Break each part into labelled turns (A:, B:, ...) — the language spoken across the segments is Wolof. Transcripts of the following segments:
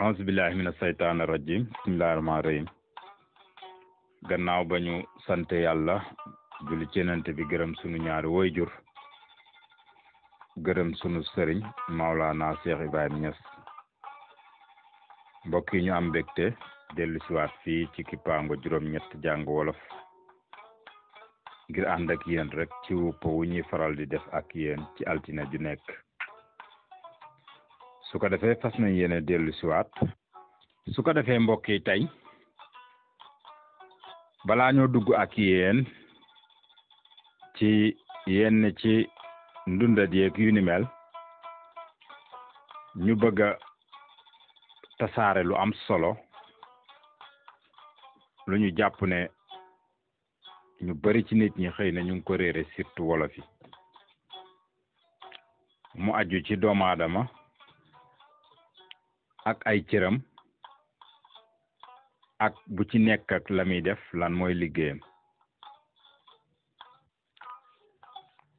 A: auzu billahi mina saytaani rajim bismillahi rahmaani rahim gannaaw ba ñu sant yàlla julli ci Yonent bi gërëm sunu ñaari woyjur gërëm sunu sëriñ Maulana Cheikh Ibrahima Niass mbokk yi ñu am mbégte dellu siwaat fii ci Kippaango juróom-ñett jàng wolof ngir ànd ak yéen rek ci wupp wu ñuy faral di def ak yéen ci altine ju nekk su ko defee fas nañ yéene dellu siwaat su ko defee mbokk yi tey balaa ñoo dugg ak yéen ci yenn ci ndundat yeeg yu ni mel ñu bëgg a tasaare lu am solo lu ñu jàpp ne ñu bari ci nit ñi xëy na ñu ngi ko réere surtout wolof yi mu aju ci doomu aadama ak ay cëram ak bu ci nekk ak la muy def lan mooy liggéeyam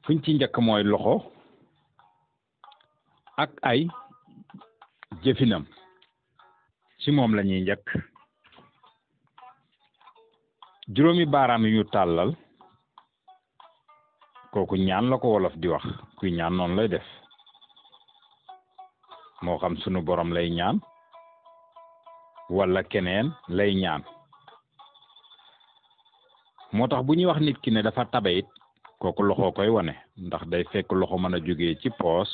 A: fuñ ci njëkk mooy loxo ak ay jëfinam ci moom la ñuy njëkk juróomi baaraam yu ñu tàllal kooku ñaan la ko wolof di wax kuy ñaan noonu lay def moo xam sunu borom lay ñaan wala keneen lay ñaan moo tax bu ñuy wax nit ki ne dafa tabe it kooku loxo koy wane ndax day fekk loxo mën a jógee ci poos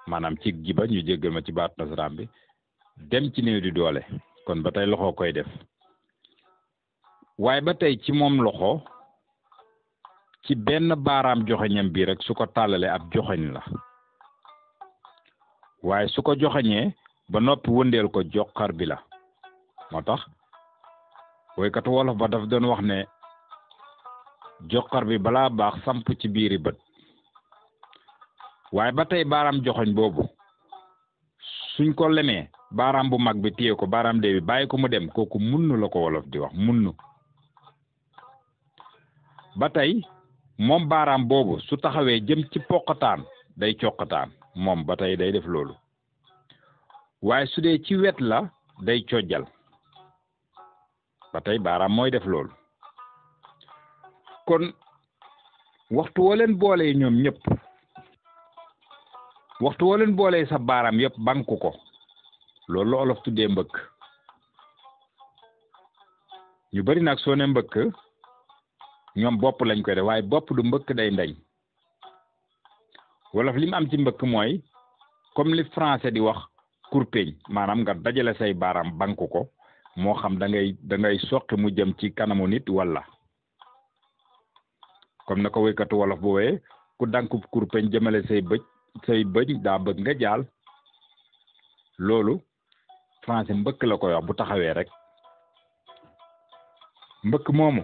A: maanaam ci jiba ñu jéggal ma ci baatu nasaraan bi dem ci néew di doole kon ba tey loxo koy def waaye ba tey ci moom loxo ci benn baaraam joxeñam bi rek su ko tàllalee ab joxeñ la waaye su ko joxeñee ba noppi wëndeel ko joxar bi la moo tax woykatu wolof ba daf doon wax ne joxar bi balaa baax samp ci biiri bët waaye ba tey baaraam joxoñ boobu suñ ko lemee baaraam bu mag bi téye ko baaraam dee bi bàyyi ko mu dem kooku munnu la ko wolof di wax munnu ba tey moom baaraam boobu su taxawee jëm ci poqataan day coqataan moom ba tey day def loolu waaye su dee ci wet la day cojjal ba tey baaraam mooy def loolu kon waxtu woo leen boolee ñoom ñëpp waxtu woo leen boolee sa baaraam yëpp banku ko loolu la olof tuddee mbëkk ñu bari nag soo ne mbëkk ñoom bopp lañ koy def waaye bopp du mbëkk day ndañ wolof li mu am ci mbëkk mooy comme li français di wax kurpeñ maanaam nga dajale say baaraam banku ko moo xam da ngay soqi mu jëm ci kanamu nit walla comme na ko wéykatu wolof bu wooyee ku danku kurpeñ jëmale say bëñ daa bëgg nga jaal loolu français mbëkk la koy wax bu taxawee rek mbëkk moomu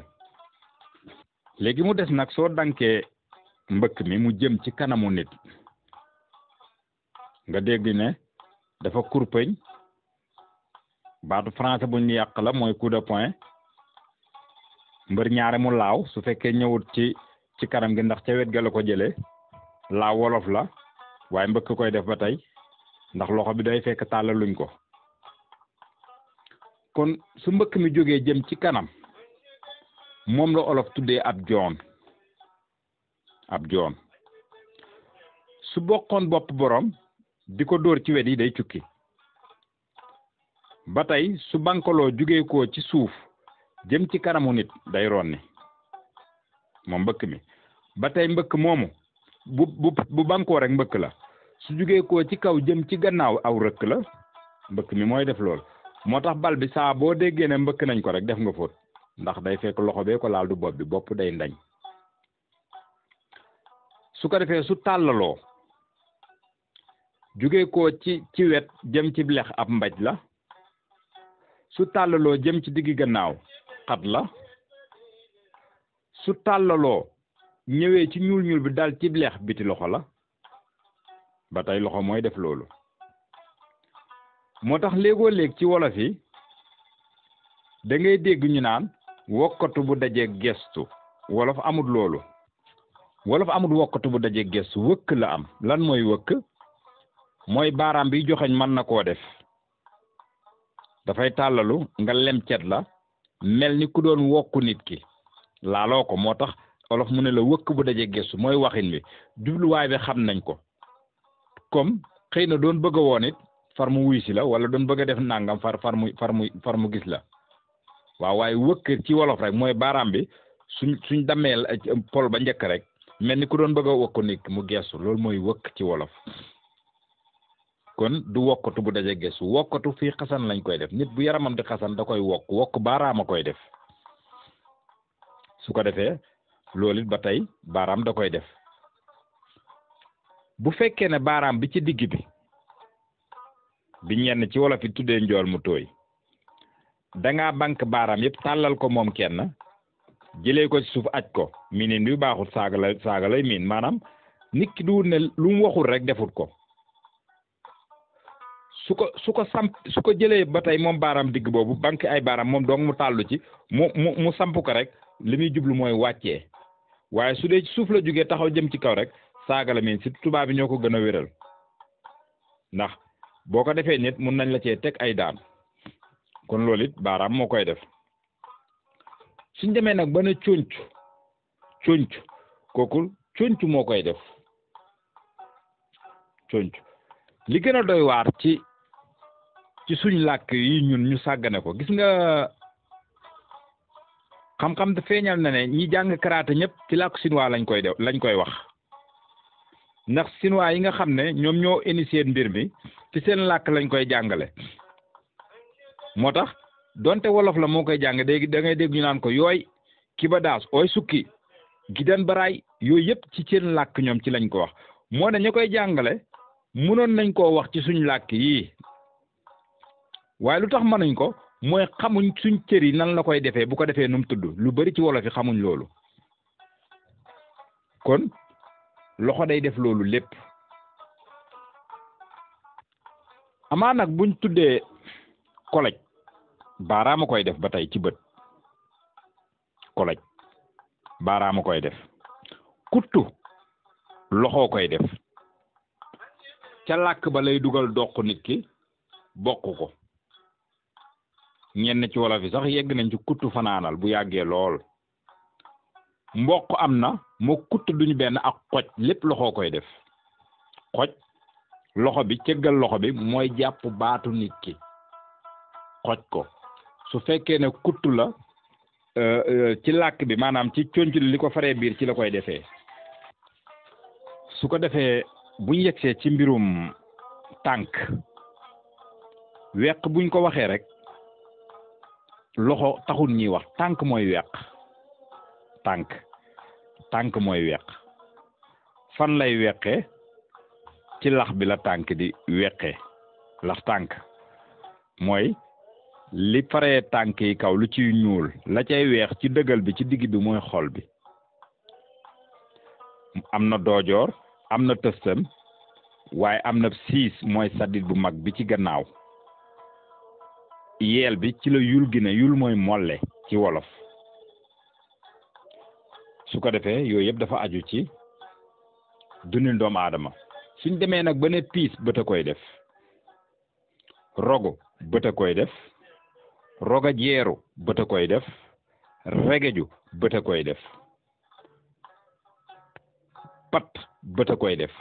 A: léegi mu des nag soo dankee mbëkk mi mu jëm ci kanamu nit nga dégg ne dafa kurpeñ baatu français bu ñu yàq la mooy coup de poing mbër ñaare mu laaw su fekkee ñëwut ci kanam gi ndax ca wet ga la ko jëlee laaw wolof la waaye mbëkk koy def ba tey ndax loxo bi day fekk tàllaluñ ko kon su mbëkk mi jógee jëm ci kanam moom la olof tuddee ab joon su bokkoon bopp borom di ko dóor ci wet yi day cukki ba tey su bankaloo jugee ko ci suuf jëm ci kanamu nit day ronni moom mbëkk mi ba tey mbëkk moomu bu bankoo rek mbëkk la su jugee ko ci kaw jëm ci gannaaw aw rëkk la mbëkk mi mooy def lool moo tax bal bi saa boo déggee ne mbëkk nañ ko rek def nga fóot ndax day fekk loxo bee ko laal du bopp bi bopp day ndañ su ko defee su tàllaloo jóge ko ci wet jëm ci lex ab mbaj la su tàllaloo jëm ci diggi gannaaw xat la su tàllaloo ñëwee ci ñuul bi dal ci lex biti loxo la ba tey loxo mooy def loolu moo tax léegoo léeg ci wolof yi da ngay dégg ñu naan wokkatu bu dajee gestu wolof amut loolu wolof amut wokkatu bu dajee gestu wëkk la am lan mooy wëkk mooy baaraam bi joxeñ mën na koo def dafay tàllalu nga lem cet la mel ni ku doon wokku nit ki laaloo ko moo tax olof mu ne la wëkk bu daje gestu mooy waxin bi jubluwaay bi xam nañ ko comme xëy na doon bëgg a woon it far mu wuy si la wala doon bëgg a def nangam far mu gis la waaw waaye wëkk ci wolof rek mooy baaraam bi suñ dameel pol ba njëkk rek mel ni ku doon bëgg a wokku nit ki mu gestu loolu mooy wëkk ci wolof kon du wokkatu bu daje gestu wokkatu fii xasan lañ koy def nit bu yaramam di xasan da koy wokk baaraama koy def su ko defee loolu it ba tey baaraam da koy def bu fekkee ne baaraam bi ci digg bi ñenn ci wolof yi tuddee njool mu tooy dangaa bank baaraam yëpp tàllal ko moom kenn jëlee ko ci suuf aj ko miinin bi baaxut saaga lay miin maanaam nit ki du ne lu mu waxul rek defut ko su ko jëlee ba tey moom baaraam digg boobu bank ay baaraam moom dong mu tàllu ci mu samp ko rek li muy jublu mooy wàccee waaye su dee ci suuf la jógee taxaw jëm ci kaw rek saaga la miin si tubaab bi ñoo ko gën a wéral ndax boo ko defee nit mun nañ la cee teg ay daan kon loolu it baaraam moo koy def suñ demee nag ba ne conc kooku conc moo koy def conc li gën a doy waar ci suñ làkk yi ñun ñu sàggane ko gis nga xam-xam da feeñal na ne ñi jàng karaté ñëpp ci làkku chinois lañ koy wax ndax chinois yi nga xam ne ñoom ñoo initié mbir mi ci seen làkk lañ koy jàngale moo tax donte wolof la moo koy jàng dégg da ngay dégg ñu naan ko yooy kiba daas ooy sukki gidan baraay yooyu yëpp ci seen làkk ñoom ci lañ ko wax moo ne ña koy jàngale mënoon nañ koo wax ci suñ làkk yii waaye lu tax mënuñ ko mooy xamuñ suñ cër yi nan la koy defee bu ko defee nu mu tudd lu bari ci wolof yi xamuñ loolu kon loxo day def loolu lépp amaa nag buñ tuddee kolej baaraama koy def ba tey ci bët kolej baaraama koy def kuttu loxoo koy def ca làkk ba lay dugal doq nit ki bokk ko ñenn ci wolof yi sax yegg nañ ci kuttu fanaanal bu yàggee lool mboq am na moo kutt duñu benn ak xoj lépp loxoo koy def xoj loxo bi cëggal loxo bi mooy jàpp baatu nit ki xoj ko su fekkee ne kutt la ci làkk bi maanaam ci conc li ko faree biir ci la koy defee su ko defee buñ yegsee ci mbirum tànk weq buñ ko waxee rek loxo taxul ñuy wax tànk mooy weq tànk mooy weq fan lay weqee ci lax bi la tànk di weqee lax tànk mooy li faree tànk yi kaw lu ciy ñuul la cay weex ci dëggal bi ci digg bi mooy xol bi am na doojoor am na tëstam waaye am na siis mooy saddit bu mag bi ci gannaaw yeel bi ci la yul gi ne yul mooy molle ci wolof su ko defee yooyu yëpp dafa aju ci dundin doomu aadama suñ demee nag ba ne piis bët a koy def rogo bët a koy def roga jeeru bët a koy def regeju bët a koy def pat bët a koy def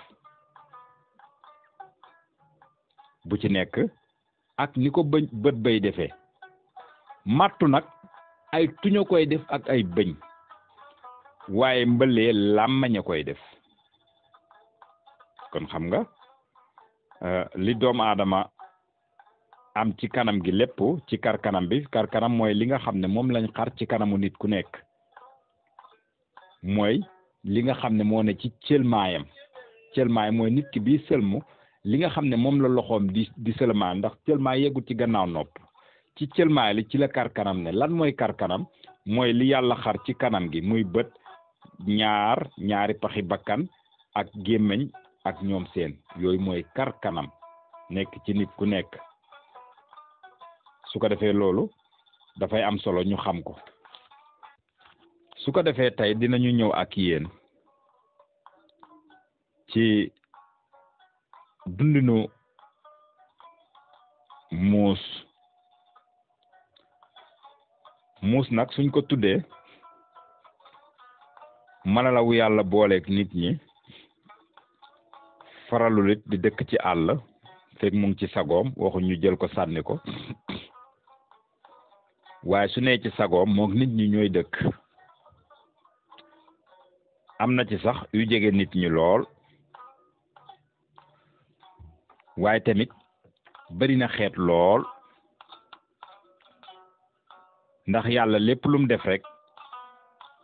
A: bu ci nekk ak ni ko bët bay defee mattu nag ay tuña koy def ak ay bëñ waaye mbëlee làmmañ a koy def kon xam nga li doomu aadama am ci kanam gi lépp ci kar kanam bi kar kanam mooy li nga xam ne moom lañ xar ci kanamu nit ku nekk mooy li nga xam ne moo ne ci cëlmaay mooy nit ki bii sëlmu li nga xam ne moom la loxoom di sëlmaa ndax cëlmaay yeggut ci gannaaw nopp ci cëlmaay li ci la kar kanam ne lan mooy kar kanam mooy li yàlla xar ci kanam gi muy bët ñaari paxi bakkan ak gémmiñ ak ñoom seen yooyu mooy kar kanam nekk ci nit ku nekk su ko defee loolu dafay am solo ñu xam ko su ko defee tey dinañu ñëw ak yéen ci dundinu muus muus nag suñ ko tuddee mala la wu yàlla booleeg nit ñi faralu it di dëkk ci àll fekk mu ngi ci sagoom waxu ñu jël ko sànni ko waaye su nee ci sagoom moog nit ñi ñooy dëkk am na ci sax yu jege nit ñi lool waaye tamit bari na xeet lool ndax yàlla lépp lum def rek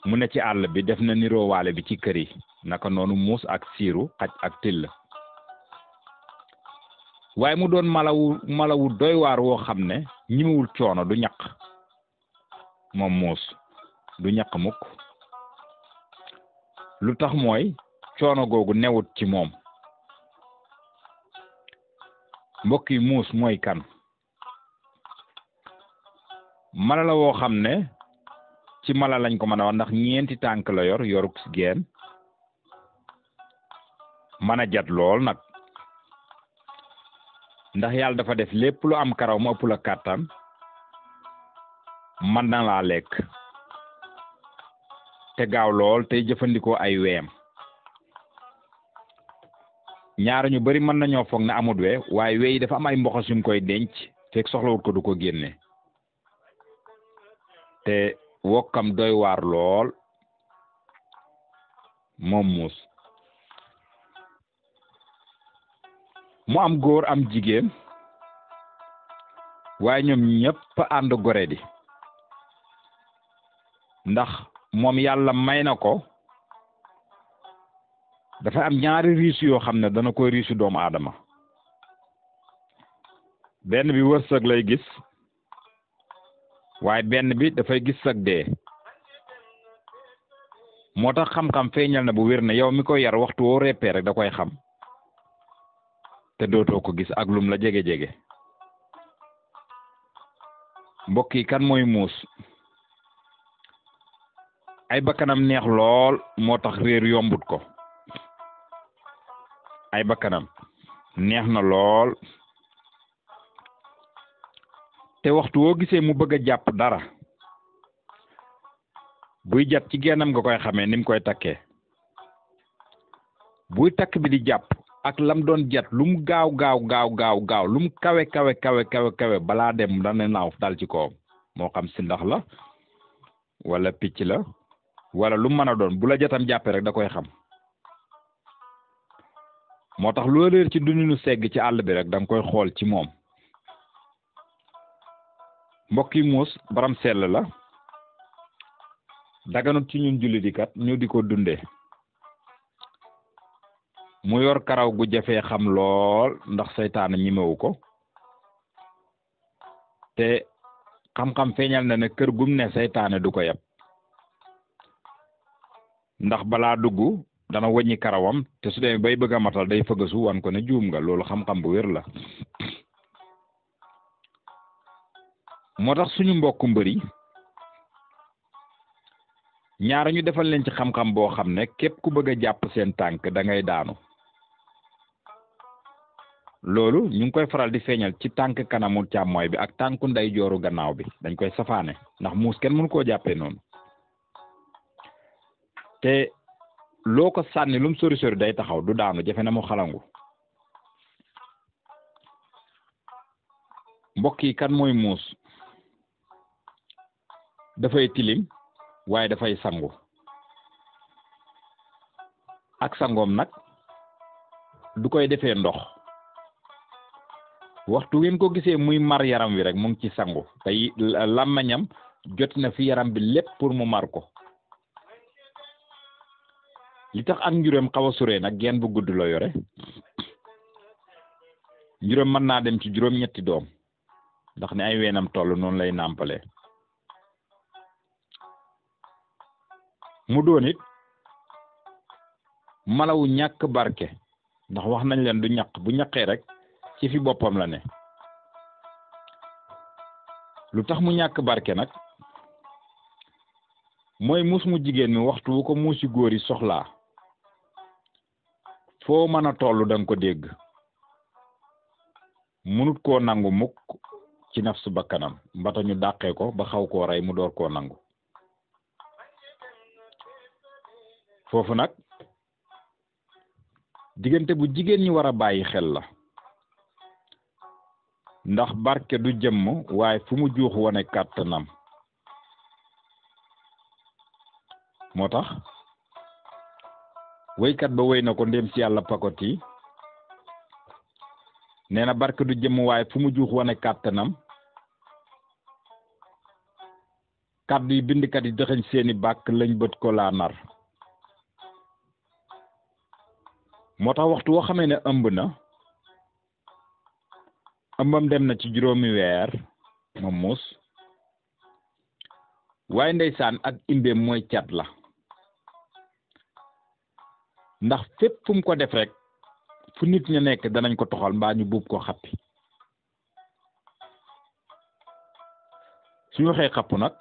A: mu ne ci àll bi def na niroowaale bi ci kër yi naka noonu muus ak siiru xaj ak till waaye mu doon malawu doy waar woo xam ne ñimiwul coono du ñaq moom muus du ñaq mukk lu tax mooy coono googu newut ci moom mbokk yi muus mooy kan mala la woo xam ne ci mala lañ ko mën a wax ndax ñeenti tànk la yoruk geen mën a jat lool nag ndax yàlla dafa def lépp lu am karaw mu ëpp la kàttan mën na laa lekk te gaaw lool tey jëfandikoo ay weem ñaar ñu bari mën nañoo foog ne amut we waaye we yi dafa am ay mboxos yum koy denc fekk soxlawut ko du ko génne te wokkam doy waar lool moom muus mu am góor am jigéen waaye ñoom ñëpp ànd gore di ndax moom yàlla may na ko dafa am ñaari riis yoo xam ne dana koy riisu doomu aadama benn bi wërsëg lay gis waaye benn bi dafay gis sag dee moo tax xam-xam feeñal na bu wér ne yow mi koy yar waxtu woo reppee rek da koy xam te dootoo ko gis ak lum la jege-jege mbokk yi kan mooy muus ay bakkanam neex lool moo tax réer yombut ko ay bakkanam neex na lool te waxtu woo gisee mu bëgg a jàpp dara buy jat ci gennam nga koy xamee ni mu koy takkee buy takk bi di jàpp ak lam doon jat lu mu gaaw lu mu kawe balaa dem dana naaw dal ci kawam moo xam si ndax la wala picc la wala lu mën a doon bu la jatam jàppee rek da koy xam moo tax loo réer ci dundinu segg ci àll bi rek da nga koy xool ci moom mbokk yi muus baram sell la daganut ci ñun julli di kat ñu di ko dundee mu yor karaw gu jafee xam lool ndax seytaane ñimewu ko te xam-xam feeñal na ne kër gum ne seytaane du ko yab ndax balaa dugg dana wëññi karawam te su demee bay bëgg a matal day fëggasu wan ko ne juum nga loolu xam-xam bu wér la moo tax suñu mbokku mbëri ñaara ñu defal leen ci xam-xam boo xam ne képp ku bëgg a jàpp seen tànk da ngay daanu loolu ñu ngi koy faral di feeñal ci tànk kanamu càmmooy bi ak tànku nday jooru gannaaw bi dañ koy safaane ndax muus kenn mënu koo jàppee noonu te loo ko sànni lum sori sori day taxaw du daanu jafe na mu xalangu mbokk yi kan mooy muus dafay tilim waaye dafay sangu ak sangoom nag du koy defee ndox waxtu ngeen ko gisee muy mar yaram wi rek mu ngi ci sangu tey làmmañam jot na fi yaram bi lépp pour mu mar ko li tax ak njuróom xaw a suree nag genn bu gudd la yore njuróom mën naa dem ci juróom-ñetti doom ndax ne ay weenam toll noonu lay nàmpalee mu doon it malawu ñàkk barke ndax wax nañ leen du ñaq bu ñaqee rek ci fi boppam la ne lu tax mu ñàkk barke nag mooy muus mu jigéen mi waxtu wu ko muusi góor yi soxlaa foo mën a toll da nga ko dégg munut koo nangu mukk ci nafsu bakkanam mbata ñu dàqee ko ba xaw koo rey mu door koo nangu. foofu nag diggante bu jigéen ñi war a bàyyi xel la, ndax barke du jëmm waaye fu mu juux wane kàttanam. moo tax wéykat ba wéy na ko ndéem si yàlla pakoti nee na barke du jëmm waaye fu mu juux wane kàttanam. kàddu yi bindkat yi dëxëñ seeni bàkk lañ bët ko laa nar. moo tax waxtu woo xamee ne ëmb na, ëmbam dem na ci 5 weer moom muus, waaye ndeysaan ak imbeem mooy cat la, ndax fépp fu mu ko def rek fu nit ña nekk danañ ko toxal mbaa ñu buub ko xappi. suñu waxee xapp nag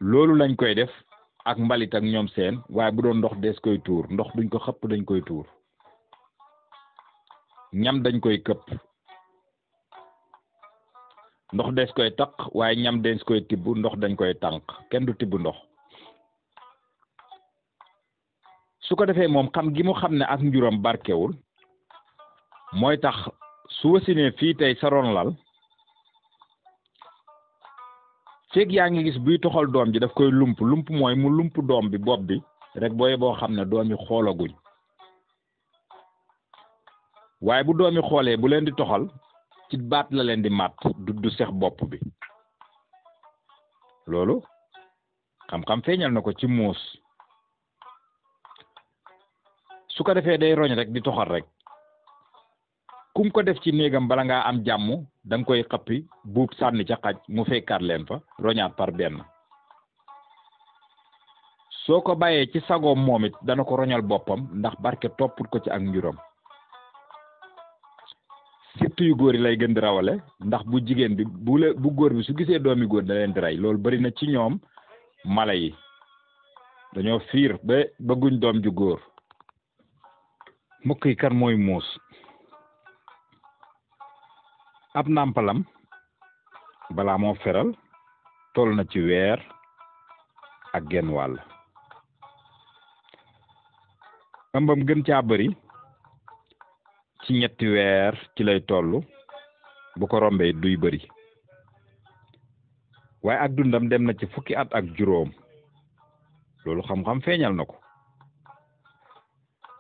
A: loolu lañ koy def ak mbalit ak ñoom seen, waaye bu doon ndox dees koy tuur, ndox duñ ko xëpp dañ koy tuur. ñam dañ koy këpp, ndox dees koy taq, waaye ñam dees koy tibb, ndox dañ koy tànk, kenn du tibb ndox. su ko defee moom xam gi mu xam ne ak njuram barkewul mooy tax su wasinee fii tey sa ron lal, feeg yaa ngi gis buy toxal doom ji daf koy lump mooy mu lump doom bi bopp bi rek booye boo xam ne doom yi xoolaguñ. waaye bu doom yi xoolee bu leen di toxal ci baat la leen di màtt du sex bopp bi. loolu xam-xam feeñal na ko ci muus. su ko defee day roñ rek di toxal rek, kum ko def ci néegam bala ngaa am jàmm da nga koy xappi buub sànni ca xaj mu fekkaat leen fa roñaat par benn. soo ko bàyyee ci sagoom moom it dana ko roñal boppam ndax barke topput ko ci ak njuram. surtout yu góor yi lay gën di rawale, ndax bu jigéen bi bu góor bi su gisee doomi góor da leen di rey. loolu bari na ci ñoom mala yi, dañoo fiir ba bëgguñ doom ju góor. mbokk yi kan mooy muus? ab nàmpalam balaa moo feral toll na ci 1 weer ak genn wàll. ëmbam gën caa bari ci 3 weer ci lay toll, bu ko rombee duy bari. waaye ak dundam dem na ci 10 at ak juróom. loolu xam-xam feeñal na ko.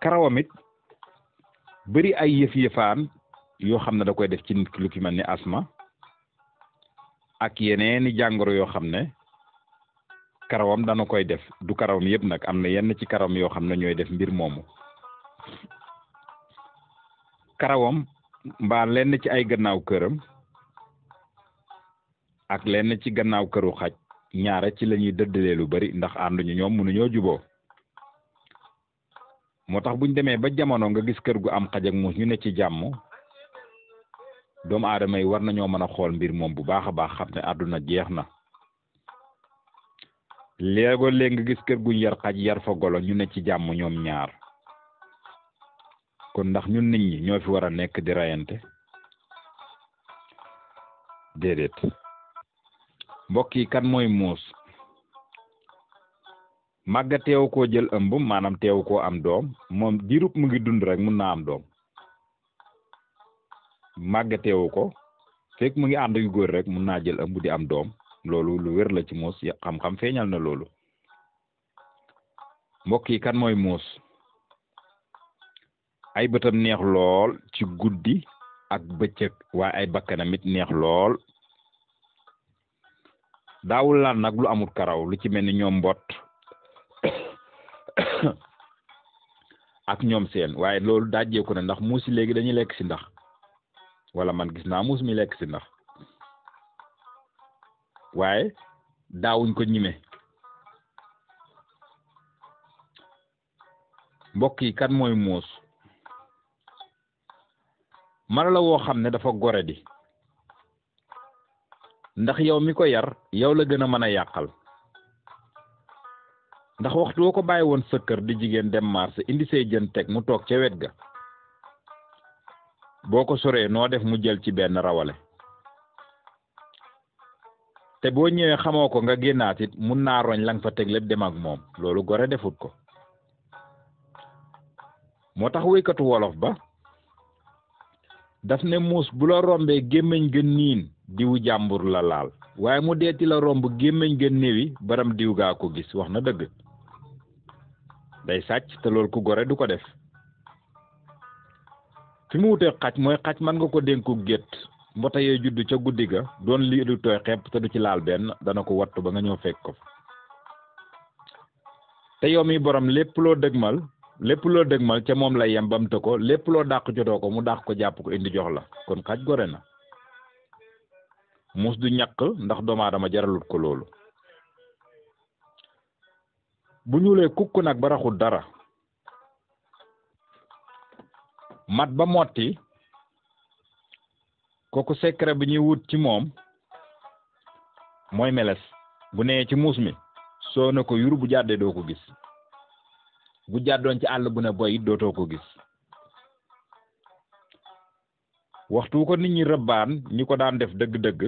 A: karawam it bari ay yëf-yëfaan yoo xam ne da koy def ci nit ki, lu ki mel ni asma ak yeneeni jàngoro yoo xam ne karawam dana koy def. du karawam yëpp nag, am na yenn ci karawam yoo xam ne ñooy def mbir moomu. karawam mbaa lenn ci ay gannaaw këram ak lenn ci gannaaw këru xaj ñaare ci la ñuy dëddalee lu bari, ndax ànduñu, ñoom mënuñoo juboo. moo tax buñ demee ba jamono nga gis kër gu am xaj ak muus ñu ne ci jàmm, doomu aadama yi war nañoo mën a xool mbir moom bu baax a baax, xam ne àdduna jeex na. léegoo léeg nga gis kër guñ yar xaj yar fa golo ñu ne ci jàmm ñoom ñaar. kon ndax ñun nit ñi ñoo fi war a nekk di rayante? déedéet. mbokk yi kan mooy muus? màgga teewu koo jël ëmb, maanaam teewu koo am doom. moom diirub mu ngi dund rek mun naa am doom. màgga teewu ko fekk mu ngi ànd yu góor rek mun naa jël ëmb di am doom. loolu lu wér la ci muus, xam-xam feeñal na loolu. mbokk yi kan mooy muus? ay bëtam neex lool ci guddi ak bëccëg, waaye ay bakkanam it neex lool. daawul laan nag lu amul karaw, lu ci mel ni ñoom mbott ak ñoom seen. waaye loolu dajjeeku ne ndax muus yi léegi dañuy lekk si ndax, wala man gis naa muus mi lekk si ndax, waaye daawuñ ko ñime. mbokk yi kan mooy muus? mala la woo xam ne dafa gore di, ndax yow mi ko yar yow la gën a mën a yàqal. ndax waxtu woo ko bàyyi woon sa kër di jigéen dem marché indi say jën teg mu toog ca wet ga, boo ko soree noo def mu jël ci benn rawale te boo ñëwee xamoo ko nga génnaat it mun naa roñ la nga fa teg lépp dem ak moom loolu gore defut ko moo tax wéykatu wolof ba daf ne muus bu la rombee gémmiñ ga niin diwu jàmbur la laal waaye mu deeti la romb gémmiñ ga néewi baram diw gaa ko gis wax na dëgg day sàcc te loolu ku gore du ko def fi mu wutee xaj mooy xaj mën nga ko dénku gétt mbota yee juddu ca guddi ga doon lii du tooy xepp te du ci laal benn dana ko wattu ba nga ñëw fekk ko te yow mi borom lépp loo dëgmal ca moom lay yem bam te ko lépp loo dàq jotoo ko mu dàq ko jàpp ko indi jox la kon xaj gore na muus du ñàkk ndax doomu aadama jaralut ko loolu bu ñuulee kukk nag ba raxul dara mat ba motti kooku secret bi ñuy wut ci moom mooy meles bu nee ci muus mi soo na ko yur bu jàddee doo ko gis bu jàddoon ci àll bu ne boy it dootoo ko gis waxtu ko nit ñi rëbbaan ñi ko daan def dëgg-dëgg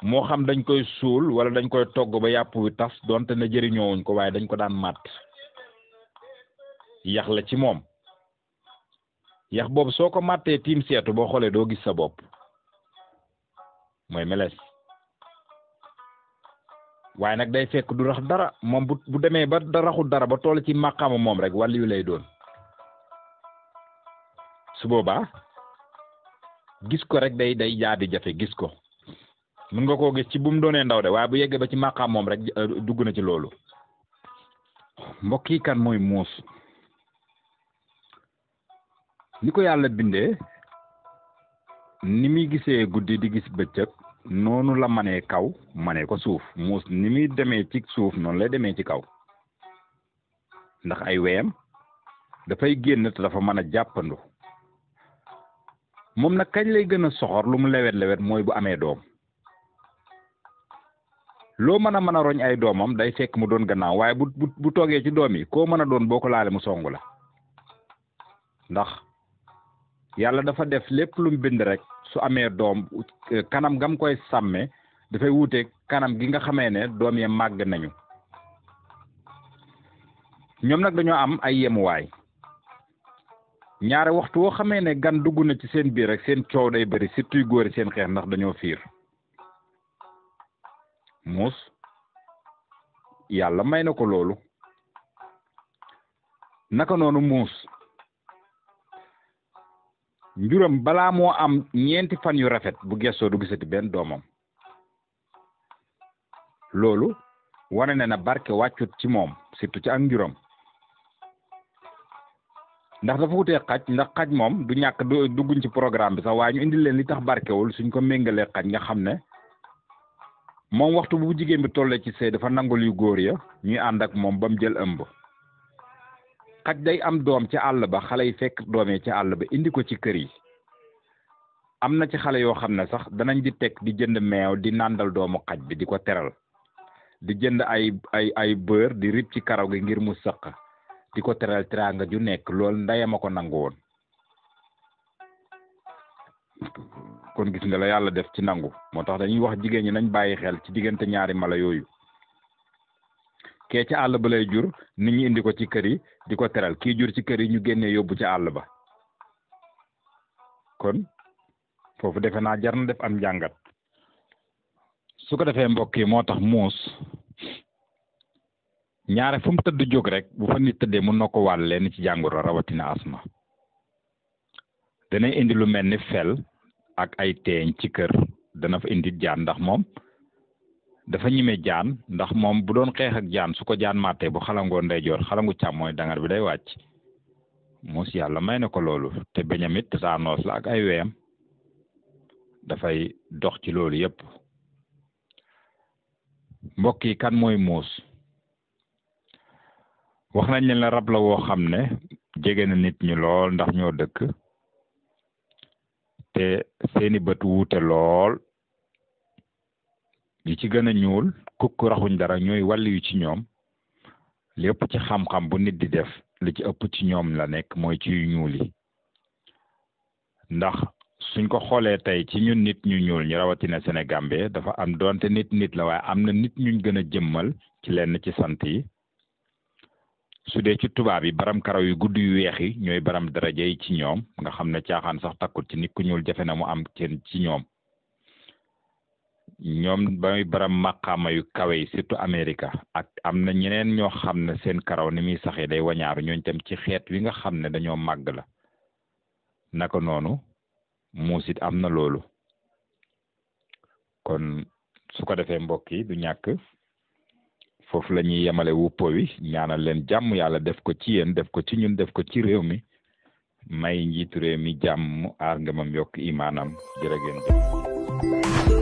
A: moo xam dañ koy suul wala dañ koy togg ba yàpp wi tas donte ne jëriñoowuñ ko waaye dañ ko daan màtt yax la ci moom yax boobu soo ko màttee tiim seetu boo xoolee doo gis sa bopp mooy meles waaye nag day fekk du rax dara moom bu demee ba da raxul dara ba toll ci màqaama moom rek wàll yu lay doon su boobaa gis ko rek day jaadi jafe gis ko mën nga koo gis ci bu mu doonee ndaw de waaye bu yeggee ba ci màqaam moom rek dugg na ci loolu mbokk yi kan mooy muus ni ko yàlla bindee ni muy gisee guddi di gis bëccëg noonu la manee kaw manee ko suuf muus ni muy demee ci suuf noonu lay demee ci kaw ndax ay weyam dafay génn te dafa mën a jàppandu moom nag kañ lay gën a soxor lu mu lewet mooy bu amee doom loo mën a roñ ay doomam day fekk mu doon gannaaw waaye bu toogee ci doom yi koo mën a doon boo ko laale mu songu la ndax yàlla dafa def lépp lu mu bind rek su amee doom kanam gam koy sàmme dafay wuute kanam gi nga xamee ne doom ya màgg nañu ñoom nag dañoo am ay yemuwaay ñaare waxtu woo xamee ne gan dugg na ci seen biir rek seen coow day bëri surtout góor yi seen xeex ndax dañoo fiir muus yàlla may na ko loolu naka noonu muus njuram balaa moo am ñeenti fan yu rafet bu gestoo du gisati benn doomam loolu wane na barke wàccut ci moom surtout ci ak njuram ndax dafa wutee xaj ndax xaj moom du ñàkk dugguñ ci programme bi sax waaye ñu indi leen li tax barkewul suñ ko méngalee xaj nga xam ne moom waxtu bu jigéen bi tollee ci sëy dafa nangul yu góor ya ñuy ànd ak moom ba mu jël ëmb xaj day am doom ci àll ba xale yi fekk doomee ci àll ba indi ko ci kër yi am na ci xale yoo xam ne sax danañ di teg di jënd meew di nàndal doomu xaj bi di ko teral di jënd ay beurre di rib ci karaw gi ngir mu sëq di ko teral teraanga ju nekk loolu ndeyam a ko nangu woon kon gis nga la yàlla def ci nangu moo tax dañuy wax jigéen ñi nañ bàyyi xel ci diggante ñaari mala yooyu kee ci àll ba lay jur nit ñi indi ko ci kër yi di ko teral kii jur ci kër yi ñu génnee yóbbu ci àll ba kon foofu defe naa jar na def am njàngat su ko defee mbokk yi moo tax muus ñaare fu mu tëdd jóg rek bu fa nit tëddee mun na ko wàll leen ci jàngoro rawatina asma danay indi lu mel ni fel ak ay teeñ ci kër dana fa indi jaan ndax moom dafa ñime jaan ndax moom bu doon xeex ak jaan su ko jaan màttee bu xalangoo ndeyjoor xalangu càmmooy dangar bi day wàcc muus yàlla may na ko loolu te beñamit saanoos la ak ay weyam dafay dox ci loolu yépp mbokk yi kan mooy muus wax nañ leen la rab la woo xam ne jege na nit ñi lool ndax ñoo dëkk te seeni bët wuute lool yi ci gën a ñuul kukk raxuñ dara ñooy wàll yu ci ñoom li ëpp ci xam-xam bu nit di def li ci ëpp ci ñoom la nekk mooy ci yu ñuul yi ndax suñ ko xoolee tey ci ñun nit ñu ñuul ñu rawatina Sénégambie dafa am doonte nit la waaye am na nit ñuñ gën a jëmmal ci lenn ci sant yi su dee ci tubaab yi baram karaw yu gudd yu weex yi ñooy baram daraja yi ci ñoom nga xam ne caaxaan sax takkut ci nit ku ñuul jafe na mu am kenn ci ñoom bay baram màqaama yu kawe yi surtout Amérique ak am na ñeneen ñoo xam ne seen karaw ni muy saxee day wañaaru ñooñ tam ci xeet wi nga xam ne dañoo màgg la naka noonu muusit am na loolu kon su ko defee mbokk yi du ñàkk foofu la ñuy yemale wuppo wi ñaanal leen jàmm yàlla def ko ci yéen def ko ci ñun def ko ci réew mi may njiitu réew mi jàmm aar ngamam yokk imaanam jërë ngeen jëf